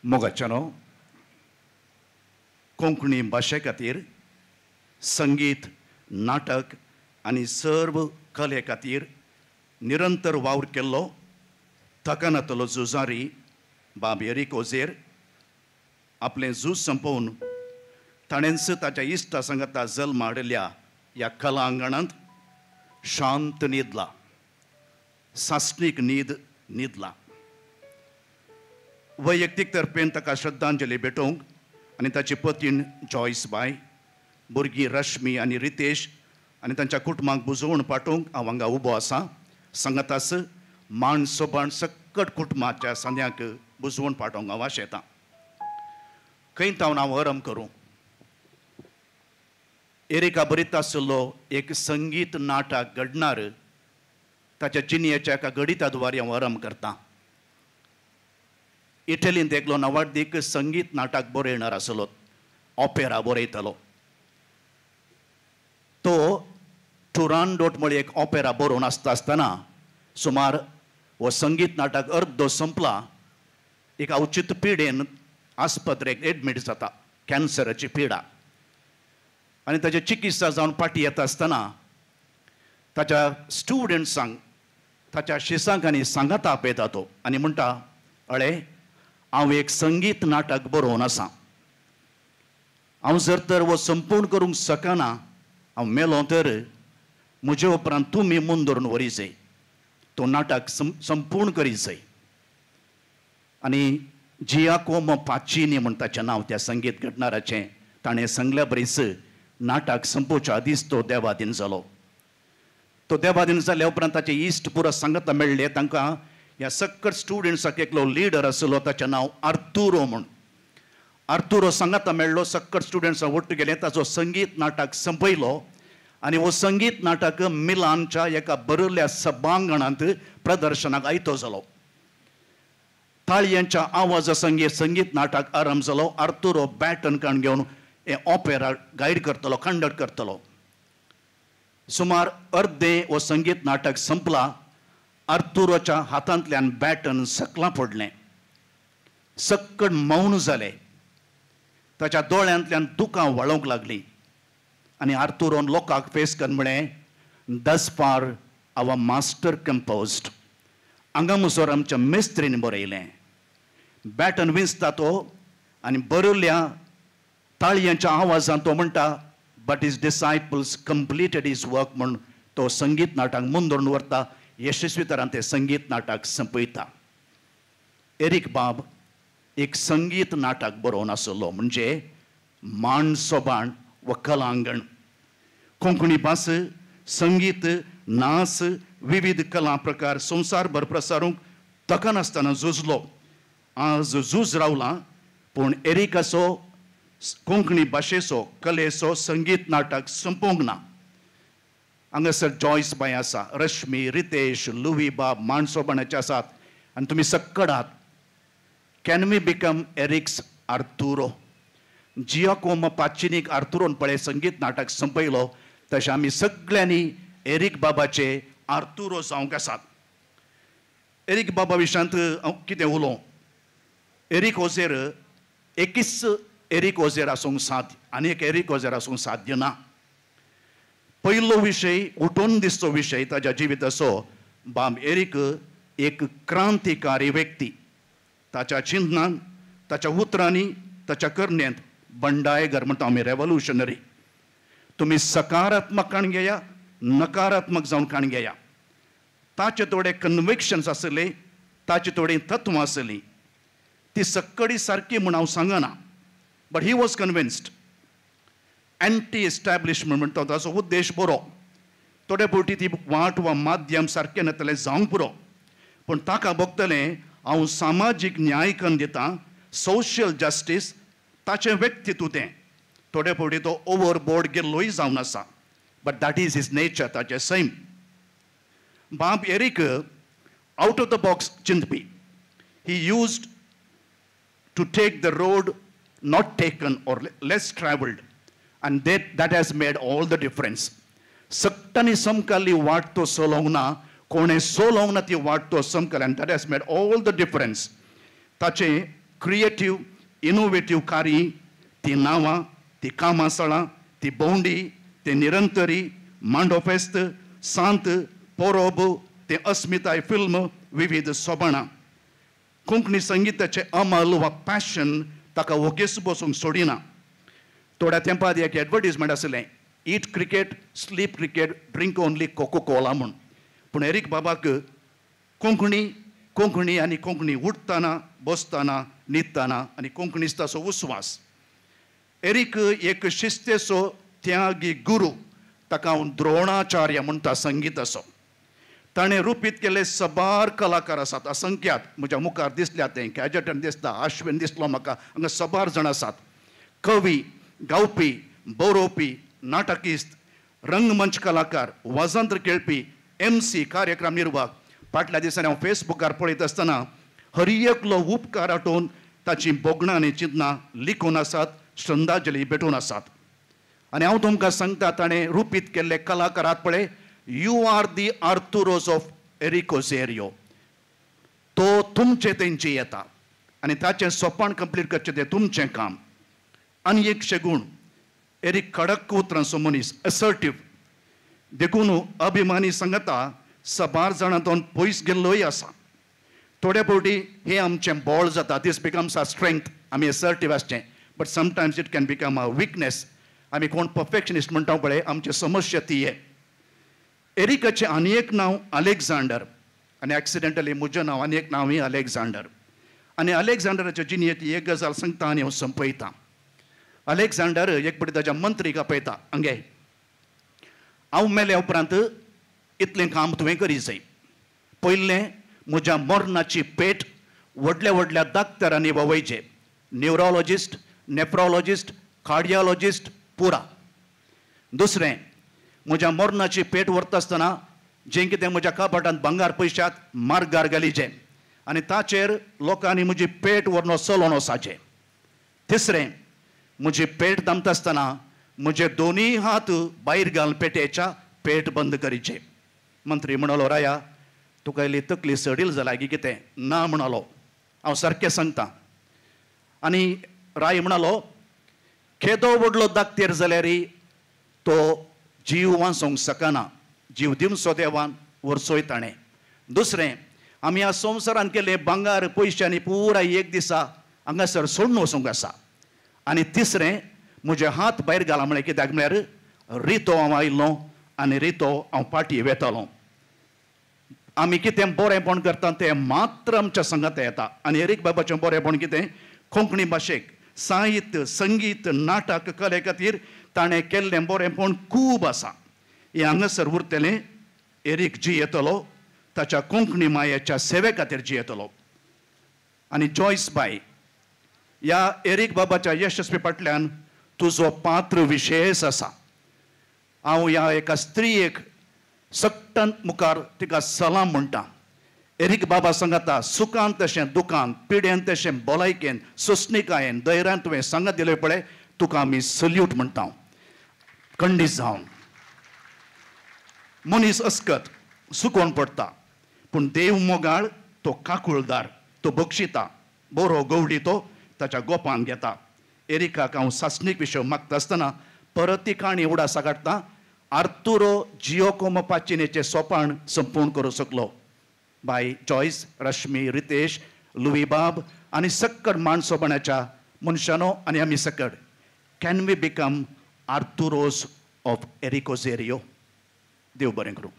मोगाच्यानो, कोंकणी भाशे खातीर संगीत, नाटक आनी सर्व कले खातीर निरंतर वावर केल्लो थकनातलो झुजारी बाब एरीक ओझेर आपलें झूज संपोवन ताणेंच ताच्या इश्टा सांगाता जल्म हाडिल्ल्या ह्या कलांगणांत शांत न्हिदला, सासणीक न्हीद न्हिदला. वैयक्तीक तर्फेन ताका श्रद्धांजली भेटोवंक आनी ताची पतीण जॉयस बाय, भुरगीं रश्मी आनी रितेश आनी तांच्या कुटुंबाक बुजोवन पाठोवंक हांव हांगा उबो आसा. सांगाताच मान सोबाण सकट कुटुंबाच्या सांद्यांक बुजोवन पाठोवंक हांव आशेतां. खंय तावन हांव आरंभ करूं? एरिका बरीत आशिल्लो एक संगीत नाटक घडणार ताच्या जिणेच्या एका गणिता द्वारे हांव आरंभ करतां. इटलींत एकलो नवाडदीक संगीत नाटक बरयणार आसलो, ऑपेरा बरयतालो. तो टुरांडोट म्हळ्यार एक ऑपेरा बरोवन आसता आसतना सुमार हो संगीत नाटक अर्दो संपला, एक अवचित पिडेन आस्पत्रेक एडमीट जाता, कॅन्सराची पिडा. आनी ताची चिकित्सा जावन फाटीं येता आसतना ताच्या स्टुडंट्सांक, ताच्या शिसांक आनी सांगाता आपयता तो आनी म्हणटा, अळे हांव एक संगीत नाटक बरोवन आसा, हांव जर तर हो संपूर्ण करूंक शकना, हांव मेलो तर म्हजे उपरांत तुमी मुंदरून व्हरी जाय, तो नाटक संपूर्ण करी जाय. आनी जियाकोमो पाचिनी म्हूण ताचें नांव त्या संगीत घडणाराचें, ताणें सांगल्या बरीच नाटक संपोवच्या आदींच तो देवादीन जालो. तो देवादीन जाल्या उपरांत ताचे इश्ट पुरो सांगाता मेळ्ळे. तांकां ह्या सक्कट स्टुडंट्साक एकलो लिडर आसलो, ताचें नांव आर्तुरो म्हूण. आर्तुरो सांगाता मेळ्ळो, सक्कट स्टुडंट्सां वट्ट गेले, ताचो संगीत नाटक संपयलो आनी हो संगीत नाटक मिलानच्या एका बरयल्ल्या सभांगणांत प्रदर्शनाक आयतो जालो. ताळयांच्या आवाजा संगीत संगीत नाटक आरंभ जालो. आर्तुरो बॅटन काण घेवन हें ऑपेरा गायड करतलो, कंडक्ट करतलो. सुमार अर्दें हो संगीत नाटक संपला, आर्तुरोच्या हातांतल्यान बॅटन सकलां पडलें, सक्कड मौन जालें, ताच्या दोळ्यांतल्यान दुकां व्हाळोवंक लागलीं आनी आर्तुरोन लोकांक फेस करून म्हळें, thus far our master composed. हांगा मुसोर आमच्या मिस्त्रीन बरयलें. बॅटन विंचता तो आनी बरयल्ल्या ताळयांच्या आवाजान तो म्हणटा, but his disciples completed his work म्हूण तो संगीत नाटक मुंदरून व्हरता. यशस्वी तरान तें संगीत नाटक संपयता. एरीक बाब एक संगीत नाटक बरोवन आसलो, म्हणजे मान सोबाण व कलांगण. कोंकणी भास, संगीत, नाच, विविध कला प्रकार संवसारभर प्रसारूंक थकनासतना झुजलो. आज झूज रावला, पूण एरिकाचो कोंकणी भाशेचो कलेचो संगीत नाटक संपोवंक ना. हांगासर जॉयस बाय आसा, रश्मी, रितेश, लुवी बाब, माणसोबाणाचे आसात आनी तुमी सक्कड आहात. Can we become Eric's Arturo? Giacomo पाचिनीक आर्तुरोन पळय संगीत नाटक संपयलो, तशें आमी सगळ्यांनी एरीक बाबाचे आर्तुरो जावंक आसात. एरीक बाबा विशयांत हांव कितें उलोवं? एरीक ओझेर एकूच एरीक ओझेर आसूंक साध्य आनी एक एरीक ओझेर आसूंक साध्य ना. पयलो विशय, उठून दिसचो विशय ताच्या जिविताचो, बाब एरीक एक क्रांतिकारी व्यक्ती. ताच्या चिंतनान, ताच्या उतरांनी, ताच्या करण्यांत बंडायगर म्हणटा आमी, रेवोल्युशनरी. तुमी सकारात्मक काण घेया, नकारात्मक जावन काण घेया. ताचे थोडे कन्विक्शन्स आसले, ताचे थोडीं तत्वां आसलीं, ती सक्कडी सारकी म्हूण हांव सांगना, but he was convinced. Anti establishment म्हणटा ताचो उद्देश बरो, थोडे फावटी ती वाट वा माध्यम सारकें नातलें जावंक पुरो, पूण ताका भोगतलें हांव सामाजीक न्याय कन्न दितां, सोशल जस्टीस ताचें व्यक्तित्व तें. थोडे फावटी तो ओवरबोर्ड गेल्लोय जावन आसा, but that is his nature, ताचें सैम. बाब Eric out of the box चिंतपी. He used to take the road not taken or less travelled, and that has made all the difference. सगटांनी समकाली वाट तो चलोवंक ना, कोणें चलोवंक ना ती वाट तो समकाली, and that has made all the difference. ताचें क्रिएटीव इनोवेटीव कार्य, ती नांवां, ती कामासळां, ती भोंवडी, ते निरंतरी मांडो फेस्त, सांत पोरोब, ते अस्मिताय फिल्म, विविध सोबाणां. कोंकणी संगीताचें अमल वा पॅशन ताका वोगेच बसूंक सोडिना. थोड्या तेंपार एक एडवर्टीजमेंट आसलें, eat cricket, sleep cricket, drink only Coca Cola म्हूण. पूण एरीक बाबाक कोंकणी, कोंकणी आनी कोंकणी, उठतना, बसतना, न्हिदतना आनी कोंकणीच ताचो उस्वास. एरीक एक शिस्तेचो त्यागी गुरू, ताका हांव द्रोणाचार्य म्हणटा संगीताचो. ताणें रुपीत केल्ले सबार कलाकार आसात, असंख्यात. म्हज्या मुखार दिसल्या तें कॅजटन दिसता, आश्विन दिसलो म्हाका, हांगा सबार जाण आसात. कवी, गावपी, बरोवपी, नाटकिस्त, रंगमंच कलाकार, वाजंत्र खेळपी, MC, कार्यक्रम निर्वाहक. फाटल्या दिसांनी हांव फेसबुकार पळयत आसतना हर एकलो उपकार आठोवन ताची भोगणां आनी चिंतनां लिखून आसात, श्रद्धांजली भेटून आसात. आनी हांव तुमकां सांगता, ताणें रुपीत केल्ले कलाकारात पळय, you are the Arturos of Eric Ozerio. तो तुमचे तेंचे येता आनी ताचें सोपान कंप्लीट करचें तें तुमचें काम. आनी एक शेगूण, एरीक कडक उतरांचो मनीस, असर्टीव, देखून अभिमानी सांगता सबार जाणांतून पयस गेल्लोय आसा. थोड्या फावटी हें आमचें बळ जाता, दीस बिकम्स are strength, आमी असर्टीव आसचें, but sometimes it can become a weakness. आमी कोण परफेक्शनिस्ट म्हणटा पळय, आमची समस्या ती हे. एरिकाचें आनी एक नांव अलेक्झांडर, आनी एक्सिडेंटली म्हजें नांव आनी एक नांवूय अलेक्झांडर. आनी अलेक्झांडराच्या जिणेंत एक गजाल सांगता आनी हांव संपयतां. अलेक्झांडर एक फावटी ताच्या मंत्रीक आपयता, हांगे हांव मेल्या उपरांत इतलें काम तुवें करी जाय. पयलें म्हज्या मरणाची पेट व्हडल्या व्हडल्या डाक्टरांनी वळयचे, न्युरोलॉजिस्ट, नेफ्रोलॉजिस्ट, कार्डियोलॉजिस्ट पुरा. दुसरें, म्हज्या मरणाची पेट व्हरता आसतना जें कितें म्हज्या कपाटांत भांगार पयशात मार्गार घालीचें आनी ताचेर लोकांनी म्हजी पेट व्हरून चलोवन वचाचें. तिसरें, म्हजी पेट दामता आसतना म्हजे दोनूय हात भायर घालून पेटेच्या पेट बंद करीचे. मंत्री म्हणलो, राया तुका इल्ली तकली सडील जाल्या की कितें? ना म्हणलो, हांव सारकें सांगता. आनी राय म्हणलो, केदो व्हडलो दाक्तेर जाल्यार तो जीव वाचोवंक शकना, जीव दिवचो देवान व्हरचोय ताणें. दुसरें, आमी ह्या संवसारान केल्ले भांगार पयशांनी पुराय एक दिसा हांगासर सोडून वचूंक आसा. आनी तिसरें, म्हजे हात भायर घाला म्हळें कित्याक म्हळ्यार रितो हांव आयलो आनी रितो हांव पाटी वेतालो. आमी कितें बरेंपण करता तें मात्र आमच्या संगात येता. आनी एरीक बाबाचें बरेंपण कितें, कोंकणी भाशेक साहित्य, संगीत, नाटक कले खातीर ताणें केल्लें बरेंपण खूब आसा. हें हांगासर उरतलें. एरीक जियेतलो ताच्या कोंकणी मायेच्या सेवे खातीर जियेतलो. आनी जॉयस बाय, ह्या एरीक बाबाच्या यशस्वी फाटल्यान तुजो पात्र विशेश आसा. हांव ह्या एका स्त्रीयेक सट्टन मुखार तिका सलाम म्हणटा. एरीक बाबा सांगता, सुखान तशें दुखान, पिडेन तशें भलायकेन, सोंसणिकायेन, धैर्यान तुवें सांगत दिलें पळय, तुका आमी सल्यूट म्हणटा. खंडीत जावन मनीस अस्कत सुकोवन पडटा, पूण देव मोगाळ, तो काकुळदार, तो बक्षिता, बरो गवडी तो ताच्या गोपान घेता. एरिकाक हांव सासणीक विशय मागता आसतना परत ती काणी उडासा काडटा. आर्तुरो जियोकोमो पाचिनेचें सोपाण संपूर्ण करूं शकलो. बाय जॉयस, रश्मी, रितेश, लुई बाब आनी सक्कड माणसोपणाच्या मनशानो आनी आमी सक्कड, can we become Arturos of Eric Ozerio? देव बरें करूं.